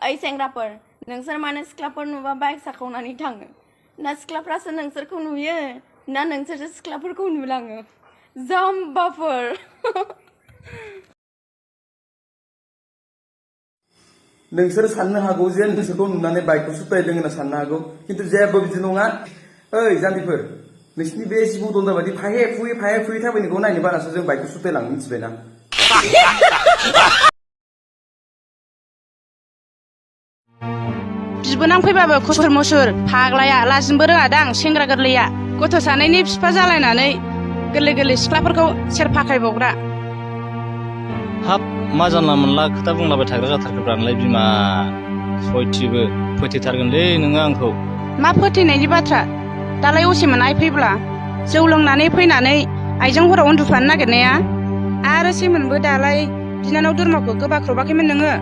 ओइ सेंग्राफोर नोंसोर मानो सिख्लाफोर नुबा बाइक साखावनानै थाङो ना सिख्लाफ्रासो नोंसोरखौ नुयो ना नोंसोरसो सिख्लाफोरखौ नुलाङो जाम्बाफोर नोंसोर साननो हागौ जे नोंसोरखौ नुनानै बाइकखौ सुथायदों होनना साननो हागौ खिन्थु जेबो बिदि नङा ओइ जाम्बिफोर नोंसिनि बे जिबौ दन्दा बायदि फाहे फुयै थाबायनायखौ नायनो बारासो जों बाइकखौ सुथायलाङो मिथिबायना बिबोनां फैबाबो खुसुर मुसुर फाग्लाया लाजिनोबो रोङादां सेंग्रा गोरलैया गथ' सानैनि बिफा जालायनानै गोरलै गोरलै सिख्लाफोरखौ सेर फाखायबावग्रा हाब मा जानला मोनला खोथा बुंलाबाय थाग्रा जाथारखोब्रानलाय बिमा सयथिबो फोथैथारगोनलै नोङो आंखौ मा फोथैनायनि बाथ्रा दालाय असेमोन आइ फैब्ला जौ लोंनानै फैनानै आइजों हराव उन्दुफानो नागिरनाया आरो सेमोनबो दालाय बिनानाव धर्मखौ गोबाख्रबाखैमोन नोङो